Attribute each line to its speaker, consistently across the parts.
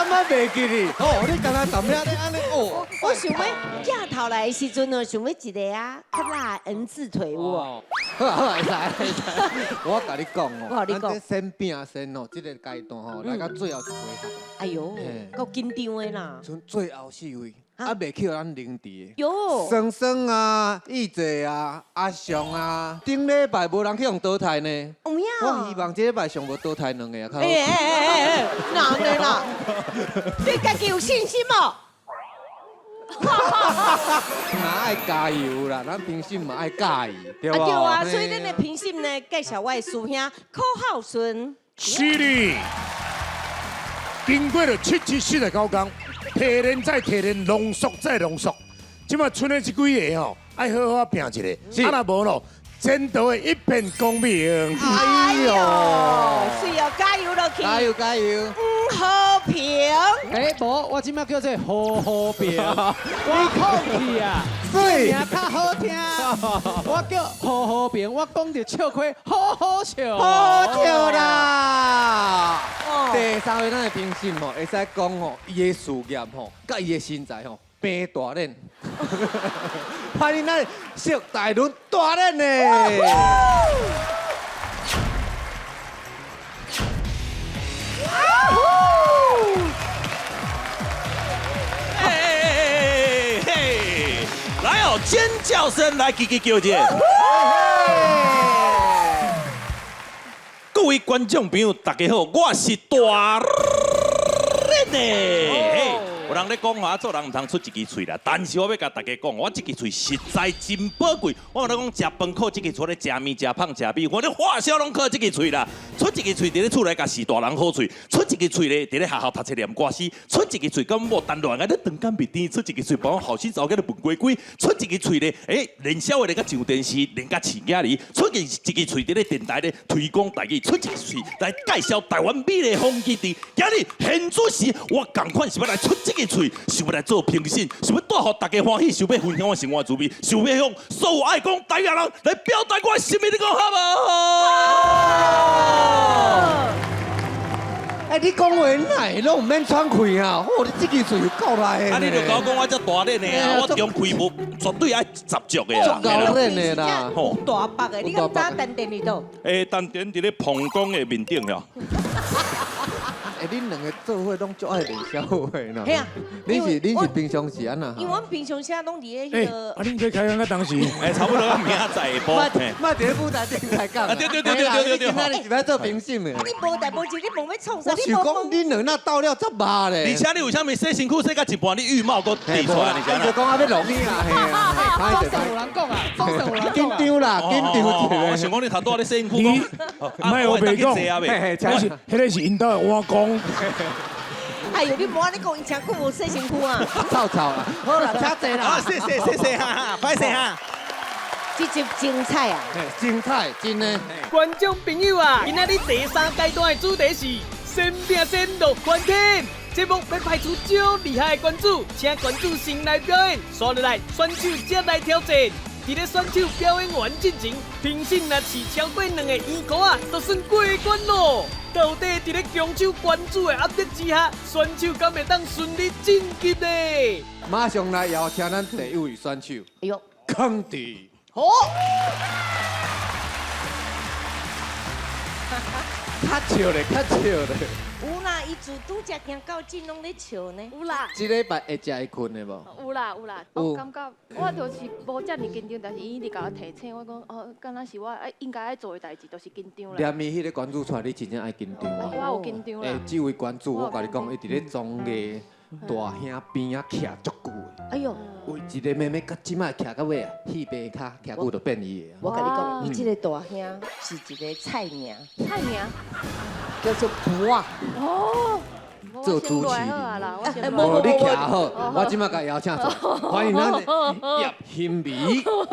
Speaker 1: 感覺袂記哩？哦，你敢若淡薄咧按呢哦。
Speaker 2: 我想欲鏡頭來的時陣哦，想欲一个啊，較辣 N 字腿有無？
Speaker 1: 好啊好啊，會使會使。我共你講哦，
Speaker 2: 我共你講
Speaker 1: 咱這先拼先哦，這个階段吼，來到最後一回合。
Speaker 2: 哎喲，夠緊張的啦。
Speaker 1: 剩最後四位，啊袂去予咱凌遲的。
Speaker 2: 喲，
Speaker 1: 雙雙啊，義姐啊，阿雄啊，頂禮拜無人去予淘汰呢。
Speaker 2: 有影。
Speaker 1: 我希望這禮拜上無淘汰兩个啊，較好。
Speaker 2: 欸欸欸欸欸，哪呢啦？對家己有信心無？
Speaker 1: 嘛愛加油啦，咱評審嘛愛加油，對無？
Speaker 2: 啊對啊，所以恁的評審呢，介紹我的師兄柯浩順。
Speaker 3: 是的，經過了779工，提煉再提煉，濃縮再濃縮。這擺賰的這幾个吼，愛好好拼一下，啊若無咯，前途會一片光明。
Speaker 2: 哎喲，是哦，加油落去！
Speaker 1: 加油加油！
Speaker 2: 吳和平。
Speaker 4: 欸，無，我這擺叫做何和平，我放棄啊，
Speaker 1: 水
Speaker 4: 名較好聽。我叫何和平，我講著笑虧，好好笑。
Speaker 1: 好笑啦！第三位咱的評審吼，會使講吼，伊的事業吼，佮伊的身材吼，平大練。歡迎咱釋大倫大練的。
Speaker 5: 嘿嘿，來哦，尖叫聲來，嘰嘰叫者。各位觀眾朋友，大家好，我是大練的。有人咧講話，做人毋通出一支喙啦。但是我欲共大家講，我這支喙實在真寶貴。我咧講食飯靠這支喙咧食麵、食胖、食米，我咧發燒攏靠這支喙啦。出一支喙佇咧厝內共序大人好喙，出一支喙咧佇咧學校讀冊念歌詩，出一支喙佮某談戀愛咧長間袂甜，出一支喙幫後生查某囝咧問雞龜，出一支喙咧，欸，練痟話咧佮上電視，練甲飼囝兒，出一支喙佇咧電台咧推廣台語，出一支喙來介紹台灣美麗風景地。今日現主時，我仝款是欲來出這支喙，想欲來做評審，想欲帶予大家歡喜，想欲分享我生活滋味，想欲向所有愛講台語的人來表達我的心意，你講好無？
Speaker 1: 欸，你講話哪會攏毋免喘氣啊？哦，你這支喙有夠力的。
Speaker 5: 啊，你就共我講我遮大練的啊，我中氣無絕對愛十足的啊。
Speaker 1: 足夠練的啦。
Speaker 5: 吼，
Speaker 2: 大北的，你敢知影陳店佇佗？
Speaker 5: 欸，陳店佇咧彭公的面頂遐。
Speaker 1: 欸，恁兩个做伙攏足愛練痟話呢。
Speaker 2: 嘿啊，
Speaker 1: 你是平常時按怎？
Speaker 2: 因為阮平常時攏佇咧彼个。
Speaker 3: 啊，恁這開講到當時？
Speaker 5: 欸，差不多明仔載下晡。
Speaker 1: 莫佇咧舞台頂來講。
Speaker 5: 啊，對對對對對對對。
Speaker 1: 今仔日是欲做評審的。
Speaker 2: 啊，你無代無誌，你無欲創啥？
Speaker 1: 我想講，恁兩若鬥了遮肉咧。
Speaker 5: 而且你為啥物洗身軀洗到一半，你浴帽閣跌出來？你
Speaker 1: 就講啊，欲落雨啊，嘿啊。
Speaker 4: 總算有人講啊，總算有人講。
Speaker 1: 緊張啦，緊張一下。
Speaker 5: 我想講你頭拄仔咧洗身軀講。
Speaker 3: 毋係我袂講，那是彼个是𪜶兜的碗公。
Speaker 2: 哎呦，你無按呢講，伊誠久無洗身軀啊！
Speaker 1: 臭臭啦，好啦，請坐啦。
Speaker 5: 啊，謝謝謝謝哈，歹勢哈。
Speaker 2: 這集精彩啊！
Speaker 1: 精彩，真的。
Speaker 6: 觀眾朋友啊，今仔日第三階段的主題是先拼先樂翻天，節目欲派出足厲害的關主，請關主先來表演，紲落來選手才來挑戰。佇咧選手表演完進前，評審若試超過兩个圓箍仔，就算過關囉。到底佇咧強手關主的壓力之下，選手敢會當順利晉級呢？
Speaker 1: 馬上來邀請咱第一位選手，
Speaker 2: 哎喲，
Speaker 1: 康迪。
Speaker 2: 好。
Speaker 1: 較笑咧，較笑咧。
Speaker 2: 有啦，伊自拄才行到這攏咧笑呢。
Speaker 7: 有啦。
Speaker 1: 這禮拜會食會睏的無？
Speaker 7: 有啦有啦，我感覺我就是無遮爾緊張，但是伊一直共我提醒，我講哦，敢若是我愛應該愛做的代誌，就是緊張啦。
Speaker 1: 連伊彼个關主出來，你真正愛緊張啊！
Speaker 7: 我有緊張啦。
Speaker 1: 欸，這位關主，我共你講，伊佇咧綜藝大兄邊仔徛足久的。
Speaker 2: 哎喲，
Speaker 1: 為一个妹妹，到這擺徛到尾啊，戲棚跤徛久就變伊的。
Speaker 2: 我共你講，伊這个大兄是一个菜名。
Speaker 7: 菜名？
Speaker 2: 叫做婆仔。
Speaker 7: 哦。
Speaker 1: 做主持
Speaker 7: 人。
Speaker 1: 無，你徛好，我這擺共邀請出來，歡迎咱的葉欣美。
Speaker 7: 大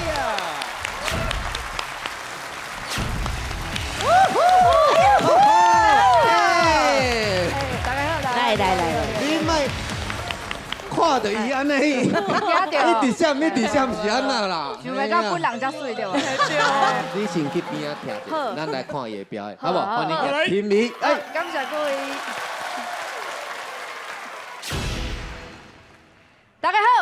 Speaker 7: 家好，
Speaker 2: 來來來，
Speaker 1: 你莫看著伊按呢，伊佇啥物佇啥物是按怎啦？
Speaker 7: 想袂到本人遮媠對無？
Speaker 1: 你先去邊仔徛者，咱來看伊的表演，好無？歡迎葉欣美。
Speaker 7: 哎，感謝各位。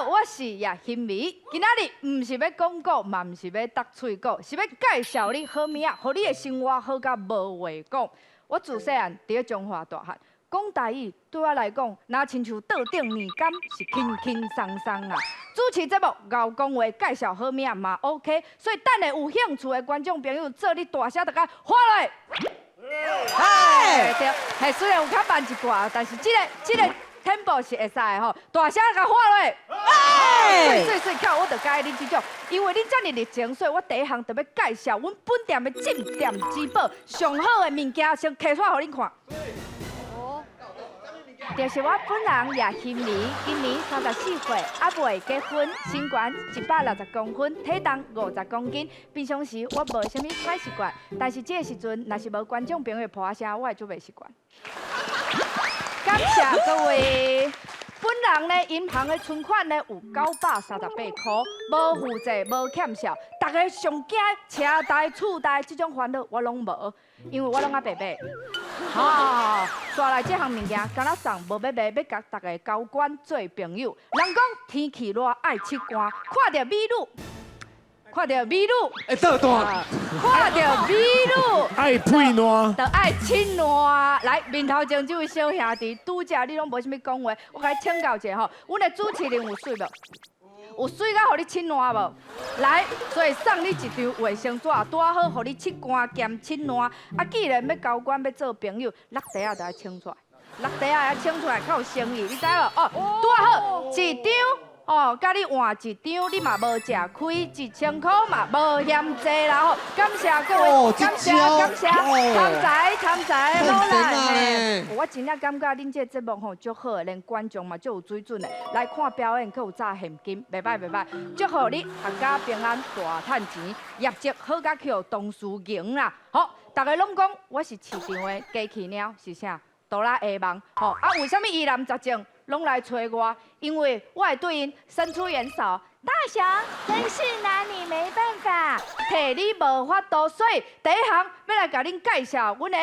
Speaker 8: 我是葉欣美。今仔日毋是欲講古，嘛毋是欲搭喙鼓，是欲介紹你好物仔，予你的生活好甲無話講。我自細漢佇咧彰化大漢，講台語對我來講，若親像桌頂麵乾是輕輕鬆鬆啊。主持節目𠢕講話，介紹好物仔嘛 OK，所以等下有興趣的觀眾朋友，做你大聲逐家喊來。嘿，對，嘿，雖然有較慢一寡，但是這個 tempo 是會使的吼，大聲共喊落。哎，媠媠媠，我就佮意恁這種，因為恁遮爾熱情，所以我第一項就欲介紹阮本店的鎮店之寶，上好的物件，先提出來予恁看。就是我本人葉欣美，今年34歲，猶未結婚，身懸160公分，體重50公斤。平常時我無啥物壞習慣，但是這個時陣，若是無觀眾朋友破聲，我會足袂習慣。感謝各位。本人呢，銀行的存款呢有938塊，無負債，無欠數。大家上驚車貸、厝貸這種煩惱我攏無，因為我攏猶袂買。哈，紲來這項物件，敢若送無欲賣，欲共大家交關做朋友。人講天氣熱愛拭汗，看著美女，看著美女，
Speaker 1: 會倒彈，
Speaker 8: 看著美女，
Speaker 3: 愛配爛，
Speaker 8: 就愛拭爛。來，面頭前這位小兄弟，拄才你攏無啥物講話，我共你請教一下吼，阮的主持人有媠無？有媠甲予你拭爛無？來，所以送你一張衛生紙，拄好予你拭乾兼拭爛。啊，既然欲交關欲做朋友，落地仔就愛穿出來，落地仔愛穿出來較有誠意，你知無？哦，拄好一張。哦，佮你換一張，你嘛無食虧，1000塊嘛無嫌濟啦吼。感謝各位，感謝感謝，貪財貪財，好啦。我真正感覺恁這個節目吼足好的，連觀眾嘛足有水準的，來看表演閣有紮現金，袂䆀袂䆀。祝福你闔家平安，大趁錢，業績好甲去予同事贏啦。好，逐家攏講我是市場的機器貓，是啥？哆啦 A 夢。吼啊，為啥物疑難雜症攏來揣我？因為我會對𪜶伸出援手。大俠真是拿你沒辦法，提你無法度。所以第一項欲來共恁介紹阮的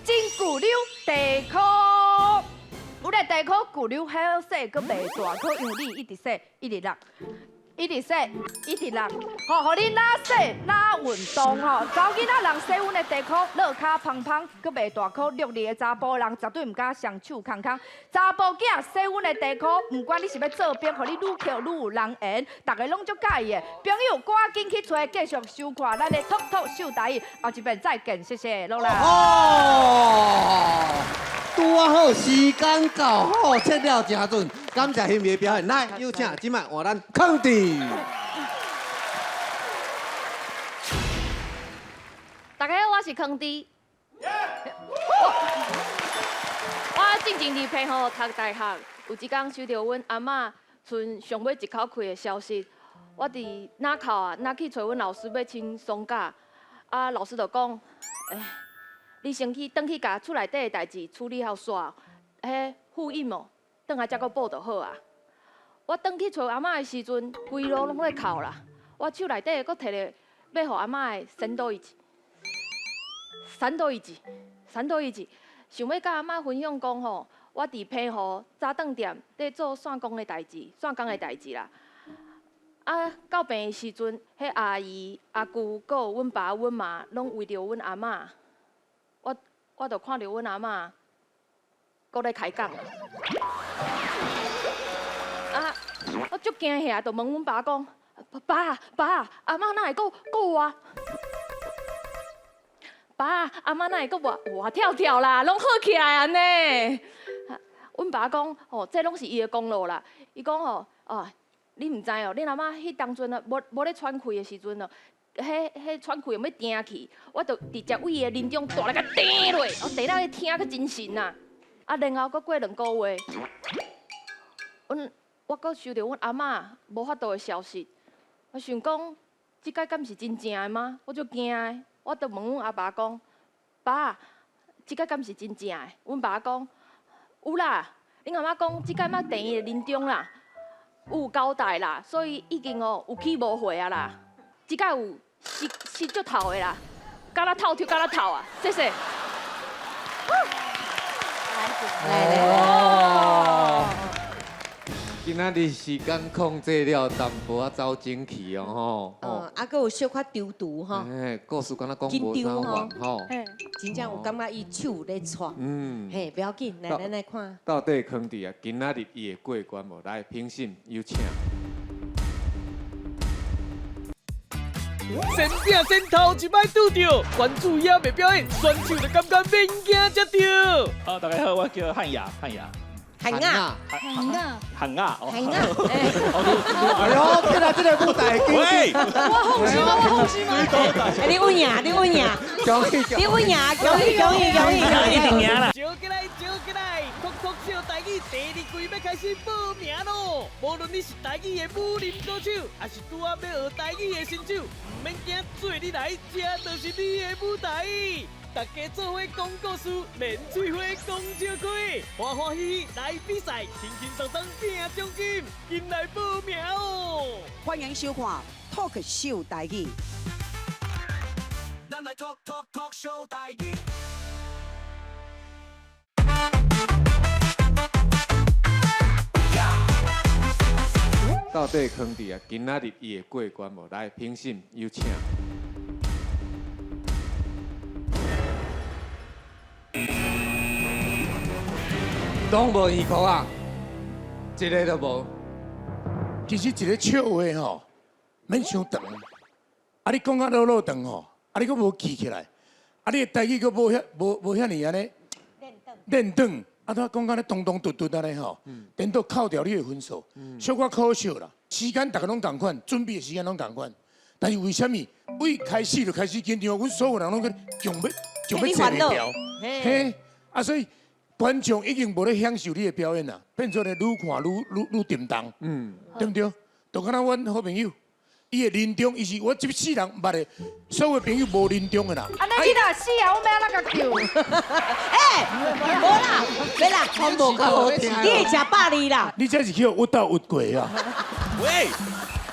Speaker 8: 真舊溜地箍。阮的地箍舊溜好洗，閣袂大箍，因為你一直洗，一直落。一直洗，一直落，吼，予你若洗若運動吼。查某囡仔人洗阮的地箍，落跤芳芳，閣袂大箍，六二的查埔人絕對毋敢雙手空空。查埔囝洗阮的地箍，毋管你是欲做兵，予你愈抾愈有人緣，逐家攏足佮意的。朋友，趕緊去揣，繼續收看咱的脫口秀台語，後一遍再見，謝謝，落來。
Speaker 1: 哦，拄仔好，時間到，好，切了誠準，感謝欣美的表現。來，有請這擺換咱康弟。
Speaker 7: 大家好，我是康弟。我進前佇澎湖讀大學，有一工收著阮阿嬤賰上尾一口氣的消息。我佇若哭啊，若去揣阮老師欲請喪假，啊，老師就講，欸，你先去轉去共厝內底的代誌處理好煞，彼複印哦，轉來才閣報就好啊。我轉去揣阿嬤的時陣，規路攏咧哭啦。我手內底閣提著欲予阿嬤的三多一，三多一，三多一，想欲佮阿嬤分享講吼，我佇澎湖早頓店咧做線工的代誌，線工的代誌啦。啊，到病的時陣，彼阿姨、阿舅，閣有阮爸、阮媽，攏圍著阮阿嬤。我就看著阮阿嬤，閣咧開講。啊，我足驚嚇，就問阮爸講：爸爸，阿嬤哪會閣閣活？爸，阿嬤哪會閣活活跳跳啦，攏好起來按呢。阮爸講：吼，這攏是伊的功勞啦。伊講吼，哦，你毋知哦，恁阿嬤彼當陣啊，無咧喘氣的時陣哦，彼喘氣欲停去，我就直接為伊的臨終大力共釘落，我釘了伊疼閣真神啊。啊，然後閣過2個月，我閣收著阮阿嬤無法度的消息，我想講，這擺敢是真正的嗎？我足驚的，我就問阮阿爸講：爸，這擺敢是真正的？阮爸講：有啦，恁阿嬤講，這擺捌訂伊的臨終啦，有交代啦，所以已經哦有去無回啊啦。這擺有濕濕足透的啦，敢若透抽，敢若透啊！謝謝。
Speaker 2: 來來來。
Speaker 1: 今仔日時間控制了淡薄仔走精氣哦吼。
Speaker 2: 哦，啊，閣有小可丟毒吼。
Speaker 1: 哎，故事敢若講無啥完吼。
Speaker 2: 真正有感覺伊手有咧掣。嘿，不要緊，來咱來看。
Speaker 1: 到底康弟啊，今仔日伊會過關無？來，評審有請。
Speaker 6: 先拼先頭一擺拄著，關注也袂表演，選手就感覺免驚才對。
Speaker 9: 哦，大家好，我叫漢雅，漢雅。
Speaker 2: 韓雅，
Speaker 10: 韓雅，
Speaker 9: 韓雅，
Speaker 2: 韓雅。
Speaker 1: 哎呦，天啊，這個舞台
Speaker 5: 喂，
Speaker 10: 我放心嗎？我放心嗎？
Speaker 2: 你穩贏，你穩贏，你穩贏，恭喜恭喜恭喜恭喜！
Speaker 9: 一定贏啦！
Speaker 6: 招起來，招起來！脫口秀台語第二季欲開始報名囉！無論你是台語的武林高手，還是拄仔欲學台語的新手，毋免驚，做你來，這就是你的舞台。大家做伙講故事，練喙花講笑話，歡歡喜喜來比賽，輕輕鬆鬆拼獎金，緊來報名哦！
Speaker 11: 歡迎收看《Talk Show 台語》。
Speaker 12: 咱來 Talk Talk Talk Show 台語。
Speaker 1: 到底康弟啊，今仔日伊會過關無？來，評審有請。攏無耳孔啊，一個都無。
Speaker 3: 其實一個笑話吼，免傷長。啊，你講甲落落長吼，啊，你閣無記起來，啊，你的台語閣無遐無無遐爾按呢練轉，啊，都講甲咧咚咚嘟嘟按呢吼，顛倒扣掉你的分數，小可可惜啦。時間逐个攏仝款，準備的時間攏仝款，但是為啥物為開始就開始緊張？阮所有人攏閣強欲強欲坐袂牢，嘿，啊，所以。觀眾已經無咧享受你的表演啦，變做咧愈看愈愈愈沉重，對不對？就敢若阮好朋友，伊的臨終，伊是我這世人捌的，所有朋友無臨終的啦。
Speaker 8: 按呢你若死啊，我欲按怎共救？
Speaker 2: 欸，無啦，袂啦，
Speaker 1: 我無較好聽。
Speaker 2: 你會食百二啦？
Speaker 3: 你這是去予鬱到鬱過啊？
Speaker 5: 喂，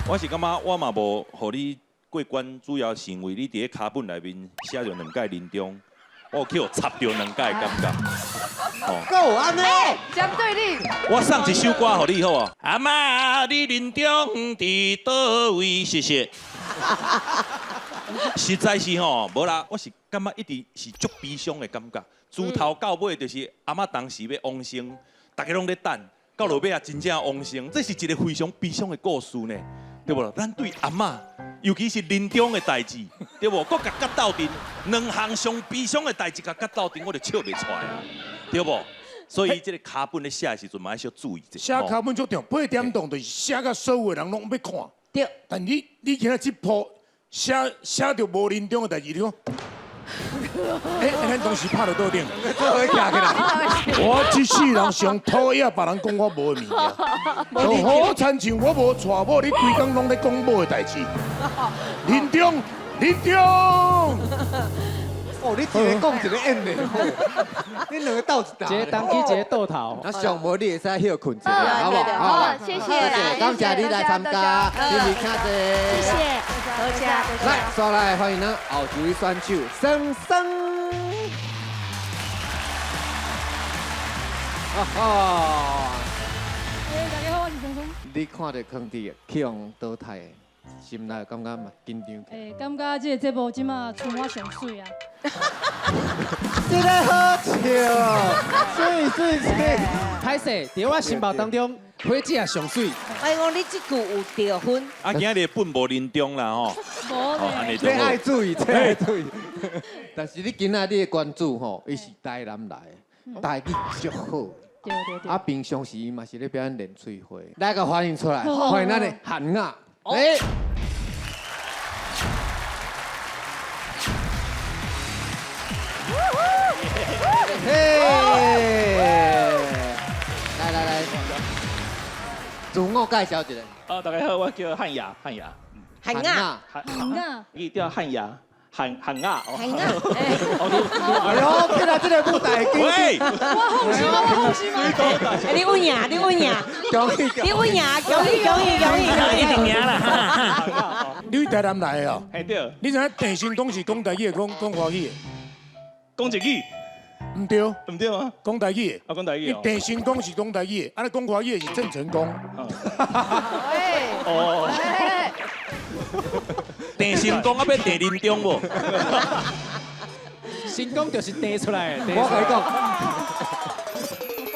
Speaker 5: 我是感覺我嘛無予你過關，主要是因為你佇咧腳本內面寫著兩屆臨終。我去予插著兩屆感覺，哦，
Speaker 1: 夠按呢？
Speaker 8: 針對你。
Speaker 5: 我送一首歌予你好無？阿嬤，你臨終佇佗位？謝謝。實在是吼，無啦，我是感覺一直是足悲傷的感覺。自頭到尾就是阿嬤當時欲往生，大家攏咧等，到落尾啊真正往生，這是一個非常悲傷的故事呢，對無？咱對阿嬤。尤其是臨終的代誌，對無？閣共佮鬥陣，兩項上悲傷的代誌，共佮鬥陣，我就笑袂出來啊，對無？所以這个腳本咧寫的時陣嘛，愛小注意者。
Speaker 3: 寫腳本足重，8點檔就是寫甲所有的人攏欲看。
Speaker 2: 對。
Speaker 3: 但你今仔這鋪寫寫著無臨終的代誌，你講，欸，咱當時拍著桌頂，我這世人上討厭別人講我無的物件，就好親像我無娶某，你規工攏咧講某的代誌。林中，林中，
Speaker 1: 哦，你一個講一個演的，你兩個鬥一搭，
Speaker 4: 一个當機，一个倒頭。
Speaker 1: 那上無你會使歇睏一下，好無？
Speaker 7: 好，謝謝，
Speaker 1: 感謝你來參加，謝謝，
Speaker 2: 謝謝，多謝。
Speaker 1: 來，刷來歡迎咱後一位選手，森森。哦，
Speaker 10: 大家好，我是森森。
Speaker 1: 你看著康弟去予淘汰的，心內感覺嘛緊張？
Speaker 10: 欸，感覺這個節目這馬賰我上媠啊！
Speaker 1: 這个好笑，媠媠媠！
Speaker 4: 歹勢，佇我心目當中，花姐也上媠。
Speaker 2: 哎，我你這句有得分。
Speaker 5: 啊，今日本無臨終啦吼。
Speaker 10: 無咧。
Speaker 1: 這愛注意，這愛注意。但是你今仔日的關注吼，伊是台南來的，台語足好。
Speaker 10: 對對對。
Speaker 1: 啊，平常時伊嘛是咧表演練喙花，來個歡迎出來，歡迎咱的韓雅。哎。嘿，來來來，自我介紹一下。
Speaker 9: 哦，大家好，我叫漢雅，漢雅。
Speaker 2: 韓雅。
Speaker 10: 韓雅。
Speaker 9: 伊叫漢雅，韓韓雅。
Speaker 2: 韓雅。
Speaker 1: 哎呦，天啊，這个舞台
Speaker 5: 喂，
Speaker 10: 我放心嗎？我放心嗎？
Speaker 2: 你穩贏，你穩贏，你穩贏，恭喜恭喜恭喜恭喜！
Speaker 9: 一定贏啦！
Speaker 3: 你台南來的哦？
Speaker 9: 嘿對。
Speaker 3: 你知影鄭成功是講台語的，講華語的？
Speaker 9: 講日語。
Speaker 3: 毋對，
Speaker 9: 毋對嗎？
Speaker 3: 講台語的。
Speaker 9: 啊，講台語哦。
Speaker 3: 鄭成功是講台語的，啊，你講外語的是鄭成功。
Speaker 9: 哦。
Speaker 5: 鄭成功啊，欲鄭林中無？
Speaker 4: 成功就是鄭出來的。
Speaker 1: 我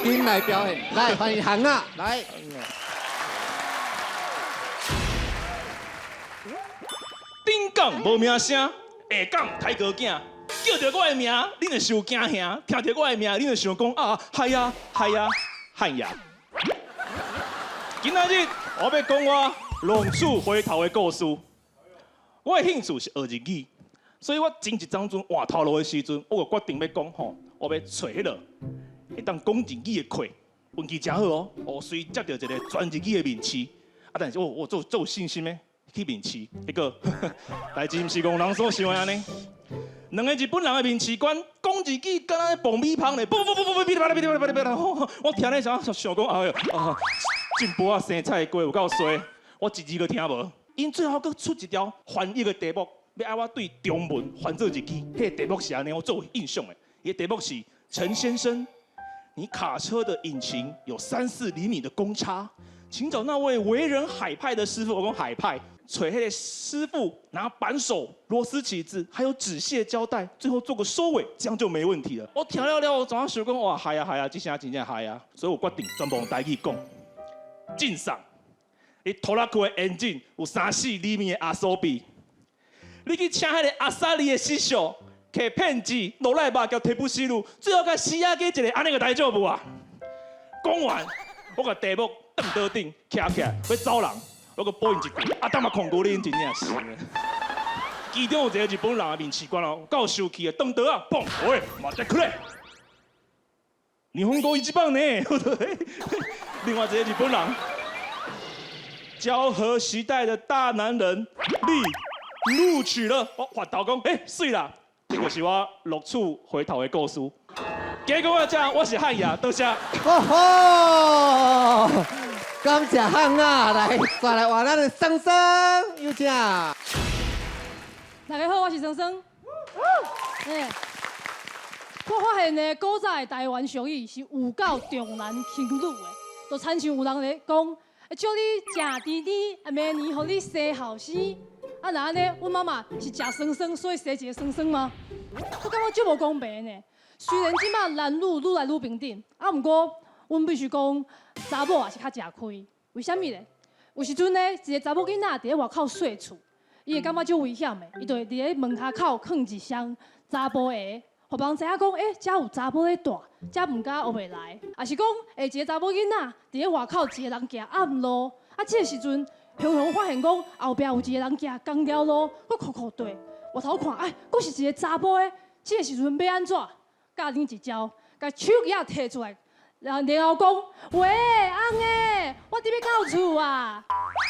Speaker 1: 共你講，緊來表演，來歡迎韓啊，來。
Speaker 9: 頂港無名聲，下港刣哥囝，叫著我的名，恁會想驚嚇；聽著我的名，恁會想講啊，係啊，係啊，漢雅。今仔日我欲講我浪子回頭的故事。我的興趣是學日語，所以我前一當陣換頭路的時陣，我就決定欲講吼，我欲揣彼個會當講日語的課，運氣誠好哦，我隨接著一個全日語的面試，啊，但是我足有信心的去面試，結果代誌毋是戇人所想的按呢。兩个日本人的面試官講日語，敢若咧爆米香咧，不不不不不，噼里啪啦噼里啪啦噼里啪啦，我聽咧想想講，哎喲，啊，進步啊生菜瓜有夠衰，我一字都聽無。𪜶最後閣出一條翻譯的題目，欲愛我對中文翻做日語。彼個題目是按呢，我足有印象的。伊个題目是陳先生，你卡車的引擎有3、4厘米的公差，請找那位為人海派的師傅。我講海派，揣彼個師傅拿扳手、螺絲起子，還有紙屑膠帶，最後做個收尾，這樣就沒問題了。我聽了了，我怎想講哇，係啊係啊，這聲真正害啊，所以我決定全部用台語講，進上。你拖拉機的引擎有3、4厘米的壓縮比，你去請彼個阿薩里的師傅，摕片子、羅賴肉佮提布西魯，最後共死仔加一个，按呢个大丈夫啊？講完，我共題目轉桌頂，徛起來欲走人，我閣補𪜶一句，啊，當嘛控過恁真正是。其中有一個日本人的面試官哦，夠生氣的，轉桌仔，砰，喂，待ってくれ，日本語一番呢。另外一個日本人。昭和時代的大男人，你錄取了。我發頭講，欸，媠啦，這個是我浪子回頭的故事。加講到這，我是漢雅，多謝。
Speaker 1: 哦吼，感謝漢雅，來，再來換咱的桑桑，有請。
Speaker 10: 大家好，我是桑桑。欸，我發現呢，古早的台灣俗語是有夠重男輕女的，就親像有人咧講。祝你食甜甜，啊明年予你生後生。啊，若按呢，阮媽媽是食酸酸，所以生一个酸酸嗎？我感覺足無公平呢。雖然這擺男女愈來愈平等，啊，毋過阮必須講，查某也是較食虧。為啥物咧？有時陣呢，一个查某囡仔佇咧外口踅厝，伊會感覺足危險的，伊就會佇咧門跤口囥一雙查埔鞋。予別人知影講，欸，遮有查某咧蹛，遮毋敢烏白來。抑是講，欸，一个查某囡仔佇咧外口一个人行暗路，啊，這个時陣，雄雄發現講後壁有一个人行仝條路，閣酷酷地，回頭看，哎，閣是一个查埔的，這个時陣欲按怎？教恁一招，共手機仔提出來，然後講，喂，翁的，我佇欲到厝啊，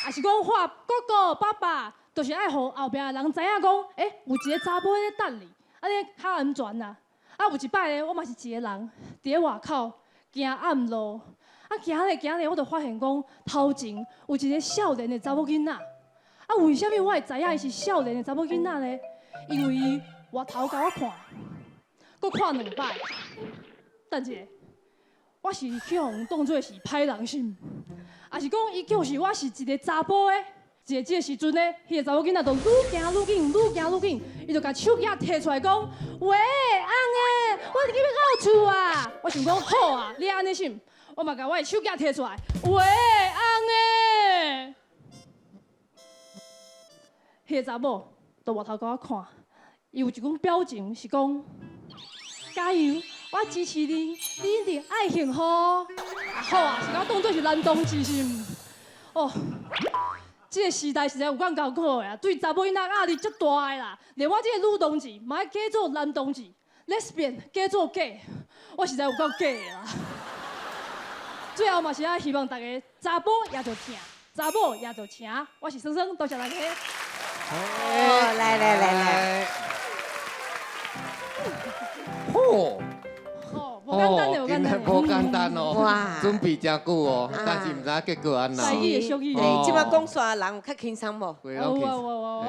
Speaker 10: 抑是講喊哥哥、爸爸，就是愛予後壁的人知影講，欸，有一个查埔咧等你。按呢較安全啦。啊，有一擺咧，我嘛是一个人佇咧外口行暗路，啊，行咧行咧，我就發現講頭前有一个少年的查某囡仔。啊，為啥物我會知影伊是少年的查某囡仔咧？因為伊回頭共我看，閣看兩擺。等一下，我是去予人當做是歹人是毋？抑是講伊就是我是一个查埔的？一个這个時陣呢，彼个查某囡仔就愈行愈緊，愈行愈緊，伊就共手機仔提出來講：喂，翁的，我佇欲到厝啊！我想講好啊，你按呢是毋？我嘛共我的手機仔提出來，喂，翁的，彼个查某就回頭共我看，伊有一種表情是講：加油，我支持你，你一定愛幸福。啊好啊，是共我當做是男同志是毋？哦。這个時代實在有夠艱苦的啊，對查某囡仔壓力足大的啦。連我這个女同志嘛愛假做男同志，lesbian 假做 gay，我實在有夠假的啦。最後嘛是愛希望大家查埔也著疼，查某也著請。我是桑桑，多謝大家。
Speaker 2: 哦，來來來來。
Speaker 1: 嚯！
Speaker 10: 無簡單的，無簡單，
Speaker 1: 無簡單哦。
Speaker 2: 哇，
Speaker 1: 準備誠久哦，但是毋知影結果按怎。
Speaker 10: 台語的俗語。
Speaker 2: 對，這擺講煞人有較輕鬆無？
Speaker 10: 有有有有，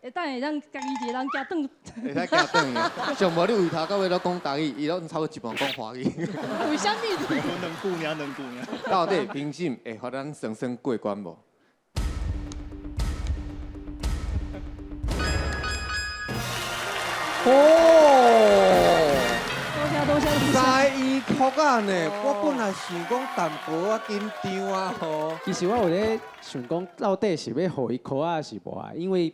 Speaker 10: 會當會當家己一个人行轉。
Speaker 1: 會使行轉去。上無你為頭到尾攏講台語，伊攏差不多一半講華語。
Speaker 10: 為啥物？
Speaker 9: 兩句爾，兩句爾。
Speaker 1: 到底評審會予咱雙雙過關無？哦，
Speaker 10: 多謝多謝多謝。
Speaker 1: 在伊哭啊呢，我本來想講淡薄仔緊張啊吼。
Speaker 4: 其實我有咧想講，到底是欲予伊哭啊，是無啊？因為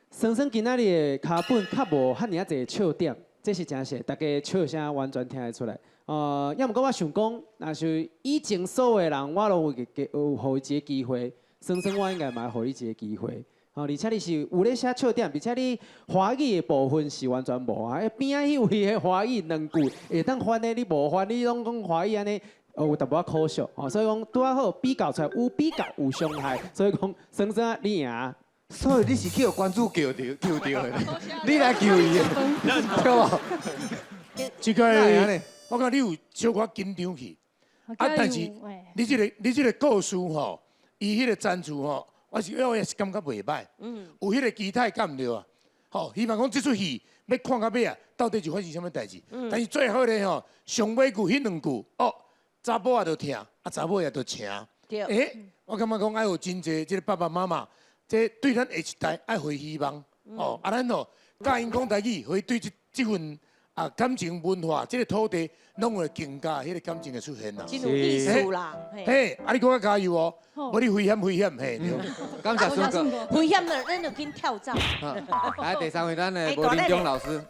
Speaker 4: 桑桑今仔日的跤本較無遐爾仔濟笑點，這是誠實，大家笑聲完全聽會出來。抑毋過我想講，若是以前所有的人，我攏有給有予伊一個機會，桑桑我應該嘛會予你一個機會。吼，而且你是有咧寫笑點，而且你華語的部分是完全無啊。邊仔彼位的華語兩句會當翻的，你無翻，你攏講華語按呢，有淡薄仔可惜。吼，所以講拄仔好比較出來有比較有傷害，所以講桑桑你贏。
Speaker 1: 所以你是去予關注叫著救著的，你來救伊的，對無？
Speaker 3: 這個我感覺你有小可緊張去，啊，但是你這個故事吼，伊彼個贊助吼。我也是感覺袂歹，有彼個期待感對啊，吼，希望講這齣戲欲看到尾啊，到底是發生啥物代誌？但是最後咧吼，上尾句彼兩句，哦，查某仔就疼，啊，查某也就晟。欸，我感覺講愛有真濟這個爸爸媽媽，這對咱下一代愛予希望，哦，啊，咱哦教𪜶講台語，予伊對這份啊感情文化，這個土地，攏會更加彼個感情會出現啦。
Speaker 2: 真有意思啦。
Speaker 3: 嘿，啊，你閣較加油哦，無你危險危險嘿。
Speaker 1: 感謝孫哥。
Speaker 2: 危險了，咱就緊跳走。
Speaker 1: 來，第三位咱的吳林中老師。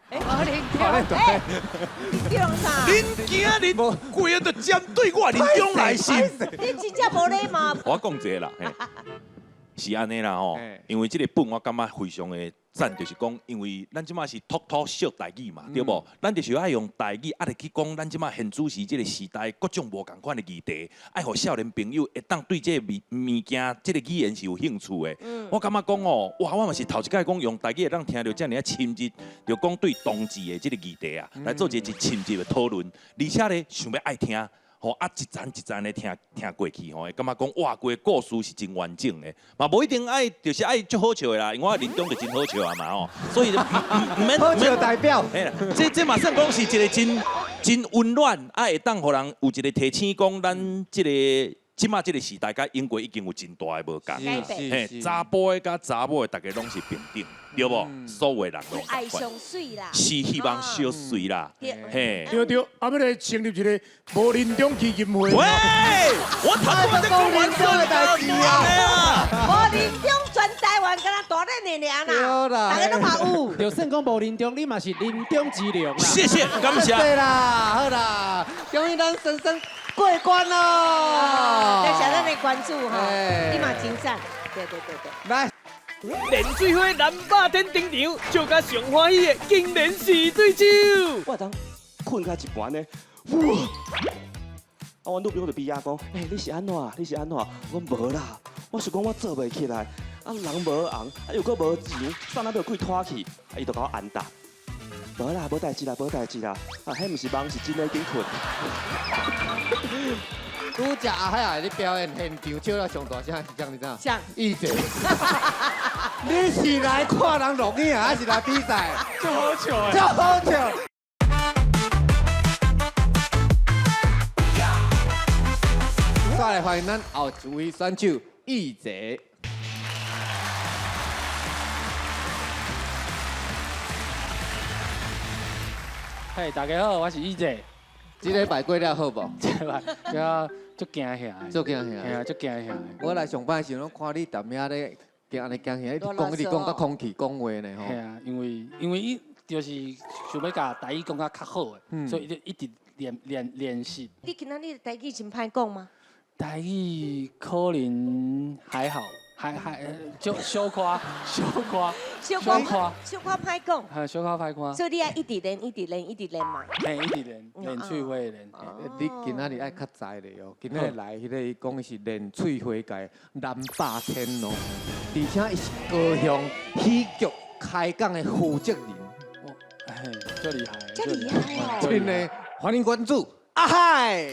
Speaker 2: 哎，吳林中，哎，林中啥？
Speaker 5: 恁驚恁規个都針對我林中來是？
Speaker 2: 你真正無禮貌。
Speaker 5: 我講一個啦，是按呢啦吼，因為這個本我感覺非常的讚，就是講，因為咱這馬是托托小台語嘛，對無？咱就是愛用台語，啊，來去講咱這馬現主時這個時代各種無仝款的議題，愛予少年朋友會當對這個物件、這個語言是有興趣的。我感覺講哦，哇，我嘛是頭一擺講用台語會當聽著遮爾仔深入，就講對同志的這個議題啊，來做一個深入的討論，而且咧想欲愛聽。吼啊，一層一層的聽聽過去吼，會感覺講哇，規個故事是真完整的，嘛無一定愛就是愛足好笑的啦，因為我林中就真好笑啊嘛吼，所以毋免
Speaker 1: 好笑代表，
Speaker 5: 嘿啦，這嘛算講是一個真溫暖，啊會當予人有一個提醒，講咱這個這馬這個時代，佮英國已經有真大的無仝，嘿，查埔的佮查某的，大家攏是平等，對無？所有人攏
Speaker 2: 愛上媠啦，
Speaker 5: 是希望相隨啦，嘿。
Speaker 3: 對對，啊，欲來成立一個無臨終基金會。
Speaker 5: 喂，我頭拄仔講完這個代誌啊！
Speaker 2: 無臨終全台灣敢若大練的爾啦，大家攏嘛有。
Speaker 4: 就算講無臨終，你嘛是臨終之龍啦。
Speaker 5: 謝謝，感謝。
Speaker 1: 對啦，好啦，恭喜咱先生過關咯！
Speaker 2: 多謝咱的關注吼，你嘛真讚，對對對對。
Speaker 1: 來。
Speaker 6: 連水花南霸天登場，笑甲上歡喜的竟然是對手。
Speaker 13: 我當睏到一半呢，哇！啊，阮女朋友就比亞講，欸，你是按怎？你是按怎？我講無啦，我是講我做袂起來，啊人無紅，啊又閣無錢，送哪欲開拖去？啊，伊就共我安答，無啦，無代誌啦，無代誌啦，啊，彼毋是夢，是真的緊睏。
Speaker 1: 拄才阿海仔咧表演，現場笑到上大聲是啥？你知影？
Speaker 2: 啥？
Speaker 1: 伊者。你是來看人錄影，還是來比賽？
Speaker 9: 足好笑的。
Speaker 1: 足好笑。再來歡迎咱後一位選手易傑。
Speaker 14: 嘿，大家好，我是易傑。
Speaker 1: 這禮拜過了好無？
Speaker 14: 這禮拜對啊，足驚嚇的。
Speaker 1: 足驚嚇。
Speaker 14: 嘿啊，足驚嚇的。
Speaker 1: 我來上班的時陣，攏看你踮遐咧，驚按呢驚嚇，一直講一直講，佮空氣講話呢吼。
Speaker 14: 嘿啊，因為伊就是想欲共台語講甲較好的，所以伊就一直練習。
Speaker 2: 你今仔日台語真歹講嗎？
Speaker 14: 台語可能還好，還就小可小可
Speaker 2: 小可歹講。
Speaker 14: 係小可歹講。
Speaker 2: 所以你愛一直練，一直練，一直練嘛。
Speaker 14: 嘿，一直練，練喙花練。
Speaker 1: 你今仔日愛較知咧哦，今仔日來彼個伊講是練喙花界南霸天哦，而且伊是高雄喜劇開講的負責人。
Speaker 14: 嘿，足厲害。
Speaker 2: 遮厲害哦！
Speaker 1: 真的，歡迎關注阿海。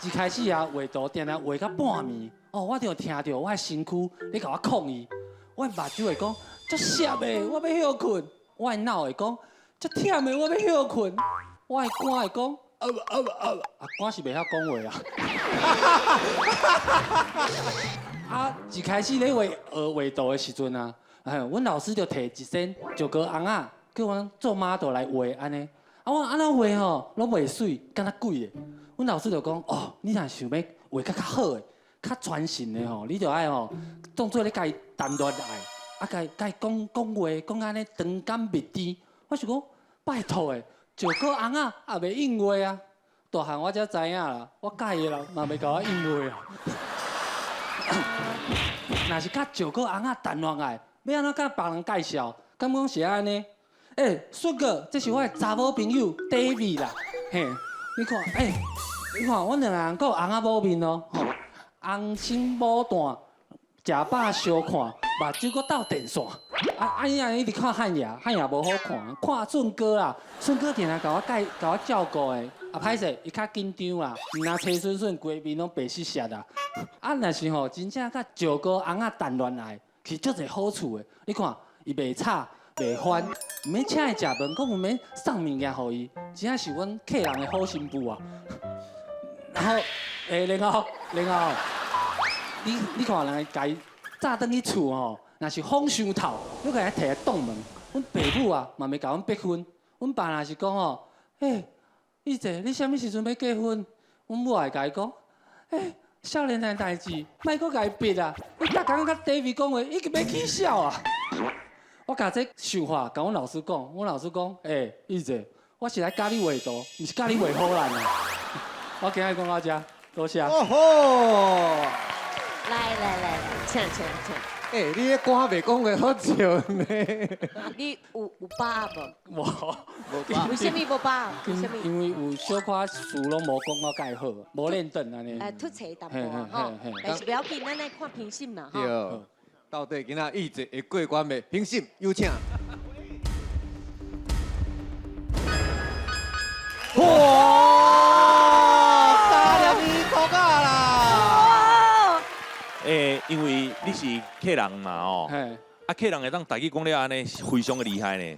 Speaker 14: 一開始啊畫圖定定畫到半暝，哦，我就聽著我的身軀咧共我抗議，我的目睭會講足澀的，我欲歇睏；我的腦會講足忝的，我欲歇睏；我的肝會講啊啊啊啊，肝是袂曉講話啊。啊，一開始咧畫學畫圖的時陣啊，哎，阮老師就提一身石膏尪仔，叫阮做 model 來畫按呢。啊，我按怎畫吼，攏袂媠，敢若鬼的。阮老師就講，哦，你若想欲畫較較好的、較傳神的吼，你就愛吼，當做咧共伊談戀愛，啊，共伊共伊講講話，講按呢長感蜜甜。我想講，拜託的，石膏尪仔也袂應話啊。大漢我才知影啦，我佮意的人嘛袂共我應話啊。若是佮石膏尪仔談戀愛，欲按怎佮別人介紹？敢講是按呢？欸，順哥，這是我的查某朋友 David 啦，嘿，你看，欸，你看，阮兩个人閣有尪仔母面哦，吼，紅心牡丹，食飽相看，目睭閣鬥電線。啊啊！伊按呢一直看漢雅，漢雅無好看，看順哥啦，順哥定定共我介，共我照顧的。啊，歹勢，伊較緊張啦，毋若崔順順規面攏白色色啦。啊，若是吼，真正佮石膏尪仔談戀愛，是足濟好處的。你看，伊袂吵。袂煩，毋免請伊食飯，閣毋免送物件予伊，真正是阮客人的好新婦啊！然後，欸，然後，然後，你你看人共伊早轉去厝吼，若是風傷透，你共伊提來擋門，阮爸母啊嘛袂共阮逼婚，阮爸若是講吼，欸，伊姐，你啥物時陣欲結婚？阮母會共伊講，欸，少年的代誌，莫閣共伊逼啊！你逐工佮 David 講話，已經欲起痟啊！我共這想法共阮老師講，阮老師講，欸，伊姐，我是來教你畫圖，毋是教你畫好人啊！我今日講到這，多謝。
Speaker 1: 哦吼！
Speaker 2: 來來來來，請請請。
Speaker 1: 欸，你彼歌袂講話好笑呢。
Speaker 2: 你有有把握無？
Speaker 14: 無。
Speaker 2: 為啥物無把握？為啥物？
Speaker 14: 因為有小可事攏無講到蓋好，無練轉按呢。
Speaker 2: 出錯淡薄吼，但是不要緊，咱來看評審啦吼。
Speaker 1: 對。到底今仔伊姐會過關袂？評審有請。哇！三粒米箍仔啦！
Speaker 5: 欸，因為你是客人嘛哦，啊客人會當台語講了按呢，非常的厲害呢。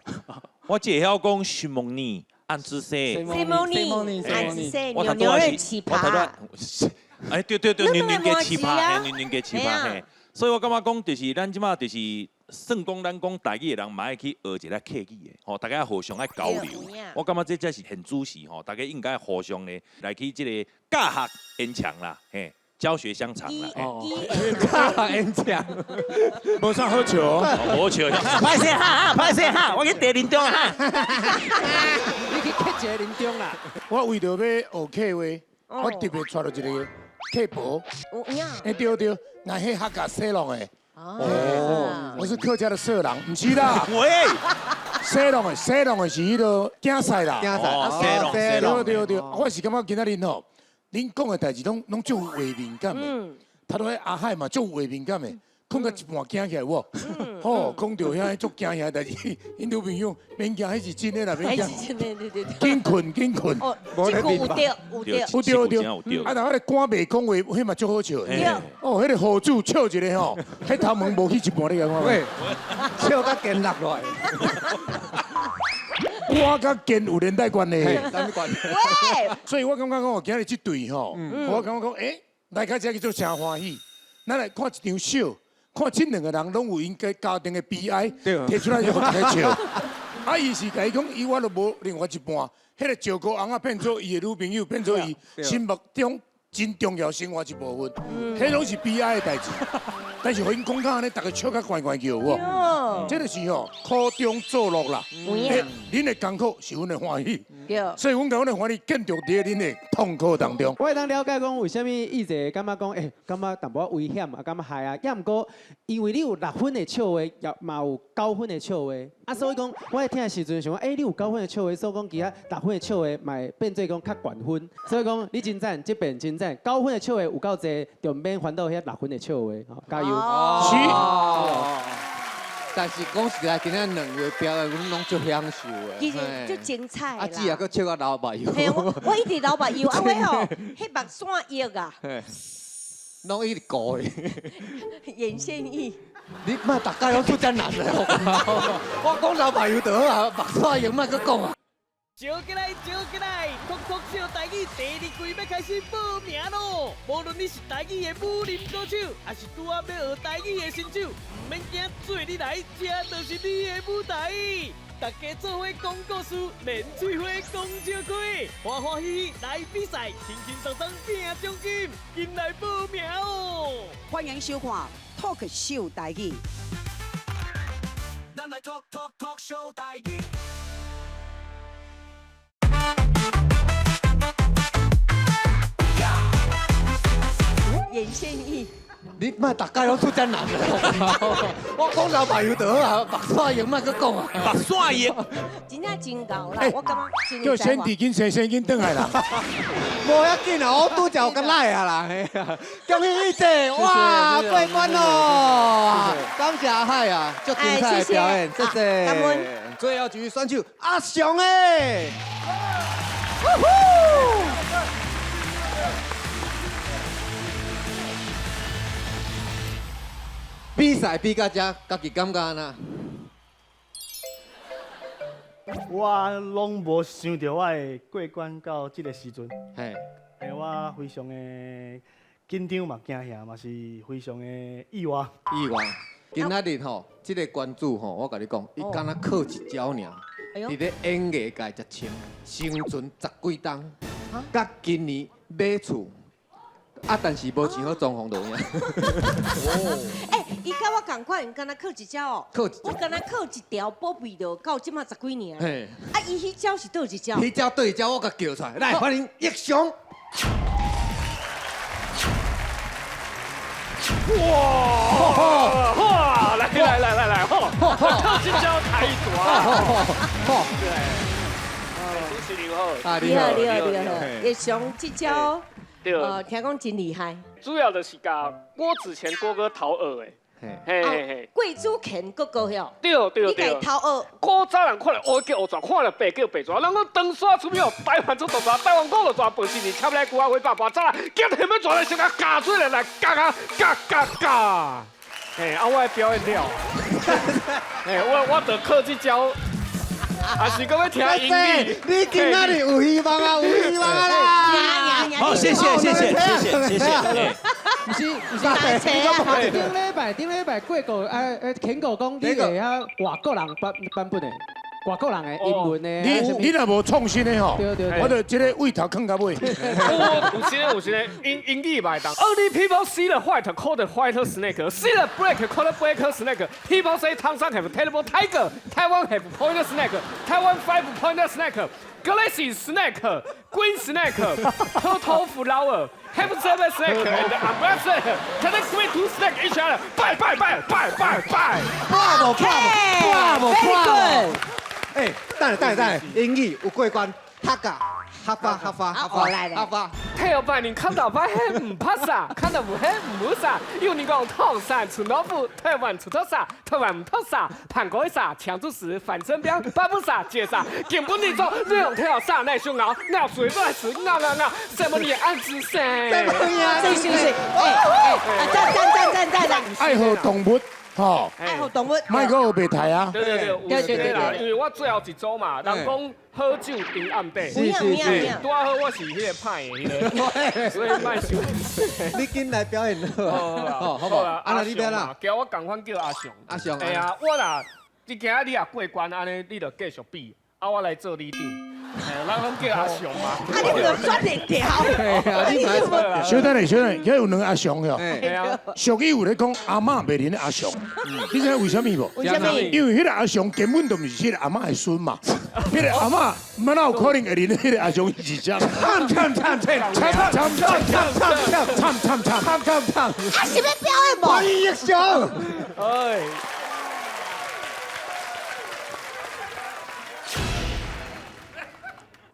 Speaker 5: 我只會曉講尋夢你，安之說。
Speaker 2: 尋夢你，安之說，牛牛兒奇葩。
Speaker 5: 哎，對對對，牛牛加奇葩，牛牛加奇葩嘿。所以我感覺講，就是咱這馬就是算講，咱講台語的人嘛愛去學一下客語的，吼，大家互相愛交流。我感覺這才是現主時吼，大家應該互相的來去這個教學延長啦，嘿，教學相長啦。
Speaker 1: 教學延長，
Speaker 3: 無啥好笑，
Speaker 5: 無笑。
Speaker 15: 歹勢哈，歹勢哈，我去第林中哈。
Speaker 4: 你去客一個林中啦。
Speaker 3: 我為著欲學客話，我特別帶了一個。客婆，欸對對，那彼客家小龍的，哦，我是客家的色狼，毋是啦，
Speaker 5: 喂，
Speaker 3: 小龍的，小龍的是彼个囝婿啦，
Speaker 1: 囝婿，
Speaker 3: 對對對，我是感覺今仔日吼，恁講的代誌攏攏足有畫面感的，頭拄彼阿海嘛足有畫面感的。睏到一半驚起來無？吼，講著遐足驚嚇代誌，𪜶女朋友免驚，彼是真的啦，免驚。
Speaker 2: 彼是真的，對對對。
Speaker 3: 緊睏，緊睏。
Speaker 2: 哦，這句有對，有對。
Speaker 3: 有對有對。啊，若彼个歌袂講話，彼嘛足好笑的。哦，彼个雨主笑一个吼，彼頭毛無去一半，你共看。
Speaker 1: 喂，笑甲肩落來。
Speaker 3: 我佮肩有連帶關係。
Speaker 1: 啥物關係？
Speaker 2: 喂。
Speaker 3: 所以我感覺講，今日這隊吼，我感覺講，欸，來到這去做誠歡喜。咱來看一場秀。看這兩個人攏有𪜶家家庭的悲哀，提出來就予大家笑。啊，伊是共伊講，伊我都無另外一半，彼个石膏尪仔變做伊的女朋友，變做伊心目中真重要生活一部分，彼攏是悲哀的代誌。但是予𪜶講到按呢，逐家笑甲懸懸叫，有無？這就是吼苦中作樂啦。恁的艱苦是阮的歡喜，所以阮共阮的歡喜建築佇恁的痛苦當中。
Speaker 4: 我會當了解講，為啥物伊姐感覺講，欸，感覺淡薄仔危險啊，感覺害啊。也毋過，因為你有6分的笑話，也嘛有9分的笑話。啊，所以講，我咧聽的時陣想講，欸，你有9分的笑話，所以講其他6分的笑話嘛會變做講較懸分。所以講，你真讚，這邊真讚，9分的笑話有夠濟，就毋免煩惱遐6分的笑話。吼，加油！
Speaker 3: 是。
Speaker 1: 但是讲实在，今仔两位表演，阮拢足享受的。
Speaker 2: 其实足精彩
Speaker 1: 啊，姊啊，阁笑到流目油。
Speaker 2: 嘿，我一直流目油，啊，我吼，彼目线液啊。
Speaker 1: 拢一直糊的。
Speaker 2: 眼线液。
Speaker 1: 你莫逐家拢出遮难的，我讲流目油就好啊，目线液莫阁讲啊。
Speaker 6: 招起来，招起来！脱口秀台语第二季欲开始报名咯！无论你是台语的武林高手，还是拄仔欲学台语的新手，毋免惊，做你来，这就是你的舞台。大家做伙讲故事，练嘴花讲笑话，欢欢喜喜来比赛，轻轻松松拼奖金，紧来报名哦！
Speaker 11: 欢迎收看《Talk 秀台语》。
Speaker 12: 咱来 talk talk talk show 台语。
Speaker 2: 眼线液。
Speaker 1: 你莫逐家拢出遮难的，我讲流目油就好啊，目线液莫阁讲啊。
Speaker 5: 目线液。
Speaker 2: 真正真𠢕啦，我感觉真
Speaker 3: 叫先弟紧生，先紧转来啦。
Speaker 1: 无要紧啦，我拄则有较赖啊啦，嘿啊，恭喜你姐，哇，过关咯！感谢阿海啊，足精彩的表演，谢谢。
Speaker 2: 感恩。
Speaker 1: 最后一位选手阿雄诶。比赛比到这，家己感觉按怎？
Speaker 16: 我拢无想著我会过关到这个时阵。
Speaker 1: 嘿，
Speaker 16: 嘿，我非常的紧张嘛，惊吓嘛是非常的意外。
Speaker 1: 意外。今仔日吼，这个关注吼，我共你讲，伊敢若靠一招尔。伫咧演艺界才穿生存十几冬，佮今年买厝，啊，但是无钱好装潢就有影。
Speaker 2: 欸，伊佮我仝款，敢若靠一招哦。
Speaker 1: 靠一
Speaker 2: 我敢若靠一条宝贝就到这马十几年。
Speaker 1: 嘿。
Speaker 2: 啊，伊彼招是佗一招？
Speaker 1: 彼招佗一招，我共叫出来。来，欢迎易雄。
Speaker 17: 哇！哇！来来来来来，吼！靠这招太大。对。主持人好。
Speaker 2: 啊，你好，你好，你好。易雄这招，听讲真厉害。
Speaker 17: 主要就是共郭子乾哥哥讨学的。嘿嘿嘿。
Speaker 2: 郭子乾哥哥哟。
Speaker 17: 对对对。
Speaker 2: 你共偷学。
Speaker 17: 古早人看著乌叫乌蛇，看著白叫白蛇。人讲长沙出名，台湾出大蛇，台湾古就蛇，报时年插来龟仔花百盘，早啦，今天欲蛇来先共咬出来来，咬啊咬咬咬。嘿，啊，我的表演了。嘿，我就靠这招。啊，是讲欲听英语。
Speaker 1: 你今仔日有希望啊，有希望啊啦！
Speaker 5: 好，谢谢谢谢谢谢谢谢。
Speaker 4: 毋是毋是，顶礼拜顶礼拜过个哎，肯哥讲你会晓外国人版版本的，外国人的英文的。
Speaker 3: 你若无创新的吼，我就这个位头囥到尾。
Speaker 17: 有时有时英英语嘛会当。Only people see the white, call the white snake. See the black, call the black snake. People say 唐山 have terrible tiger. Taiwan have pointer snake. Taiwan five pointer snake. Glassy snake, green snake, turtle flower. Have seven snake and umbrella snake. Can they three two snake each other? Bye bye bye bye bye bye.
Speaker 1: Bravo bravo bravo！哎，等下等下等下，英语有过关，哈嘎哈发哈发哈发哈发。
Speaker 17: 退后半年看到摆迄毋拍啥，看到有彼毋好啥。有人讲唐山出老虎，台湾出头啥，台湾毋脱啥，盘古啥，强主时反身标，巴不啥接啥，根本你做你用退后啥来相熬，熬水不来吃，熬熬熬，什么你暗自生？
Speaker 2: 什么呀？这是是？哎哎，赞赞赞赞赞赞！
Speaker 3: 爱护动物。吼，
Speaker 2: 爱护动物，
Speaker 3: 莫阁学袂刣啊！
Speaker 17: 对对对，对对对，因为我最后一组嘛，人讲好酒沉暗底，
Speaker 1: 是是是，
Speaker 17: 拄仔好我是彼个歹的彼个，所以莫想。
Speaker 1: 你紧来表演好，好不好？啊，那你欲啦？
Speaker 17: 叫我仝款叫阿雄。
Speaker 1: 阿雄。
Speaker 17: 哎呀，我若你今仔你若过关按呢，你就继续比，啊，我来做里长。人拢叫阿雄嘛。
Speaker 2: 啊，你著选一条。
Speaker 3: 你小等下，小等下，遐有两个阿雄哟。俗语有咧讲阿嬷袂认得阿雄，你知影为啥物无？
Speaker 2: 为啥物？
Speaker 3: 因为彼个阿雄根本就毋是彼个阿嬷的孙嘛。彼个阿嬷，哪有可能会认得彼个阿雄是啥？
Speaker 1: 惨惨惨惨惨惨惨惨
Speaker 3: 惨惨惨
Speaker 1: 惨惨惨！
Speaker 2: 啊，是欲表演无？
Speaker 1: 欢迎英雄。
Speaker 17: 哎。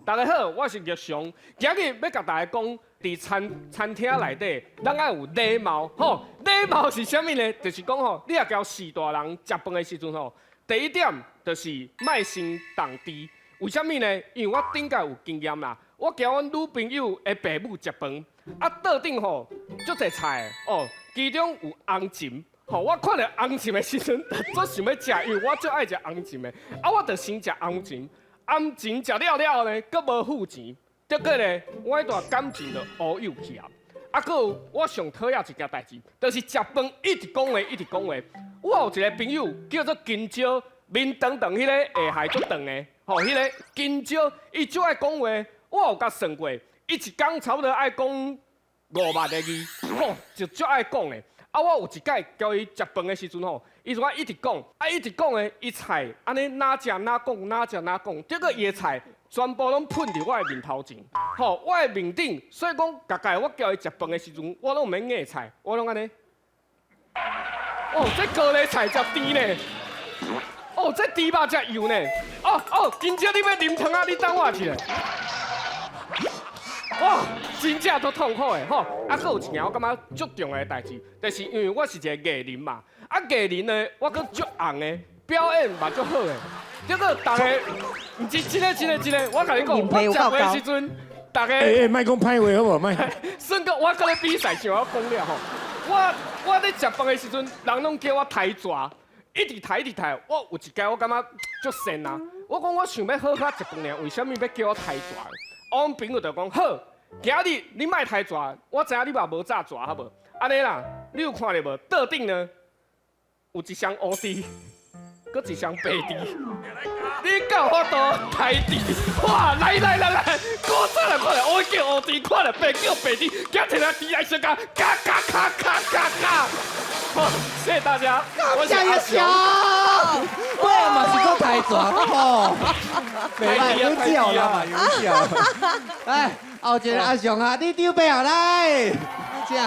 Speaker 17: 大家好，我是玉雄，今日欲共大家讲，伫餐餐厅内底，咱爱有礼貌，吼，礼礼貌是啥物呢？就是讲吼，你若交序大人食饭的时阵吼，第一点就是莫先动箸。为啥物呢？因为我顶届有经验啦，我交阮女朋友的爸母食饭，啊，桌顶吼足济菜哦，其中有红蟳。吼，我看著红蟳的时阵，足想欲食，因为我足爱食红蟳的。啊，我就先食红蟳，红蟳食了了后呢，阁无付钱，结果呢，我彼段感情就乌有去啊。啊，阁有我上讨厌一件代志，就是食饭一直讲话，一直讲话。我有一个朋友叫做金蕉，面长长彼个下頦足长的，吼，彼个金蕉，伊足爱讲话。我有共算过，伊一工差不多爱讲5万个字，吼，就足爱讲的。啊，我有一摆共伊食饭的时阵吼，伊就一直讲，啊一直讲的，伊菜按呢若食若讲，若食若讲，结果伊的菜全部攏噴佇我的面頭前，吼，我的面頂，所以講，逐擺我叫伊食飯的時陣，我攏毋免夾菜，我攏按呢。哦，這高麗菜誠甜呢，哦，這豬肉誠油呢，哦哦，今朝你欲啉湯啊？你等我一下。哇，真正足痛苦的吼！啊，閣有一件我感覺足重要的代誌，就是因為我是一個藝人嘛，啊藝人呢，我閣足紅的，表演嘛足好的，結果逐家，毋是真的真的真的，我共你講，我食飯的時陣，逐家，
Speaker 3: 欸欸，莫講歹話好無？莫。
Speaker 17: 算閣我閣咧比賽，像我講了吼，我咧食飯的時陣，人攏叫我刣蛇，一直刣一直刣，我有一擺我感覺足跣啊，我講我想欲好好食飯爾，為啥物欲叫我刣蛇？我阮朋友就講好。今日你莫刣蛇，我知影你嘛無炸蛇，好無？按呢啦，你有看著無？桌頂呢有一雙烏豬，閣一雙白豬。你敢有法度刣豬？哇！來來來來，古早來看著烏叫烏豬，看著白叫白豬，舉一个豬來相共，嘎嘎卡卡嘎嘎。好，謝謝大家。我是阿雄。
Speaker 1: 我嘛是閣刣蛇吼，袂歹，有笑啦嘛，有笑。來，後一个阿雄啊，你丟背後來，請。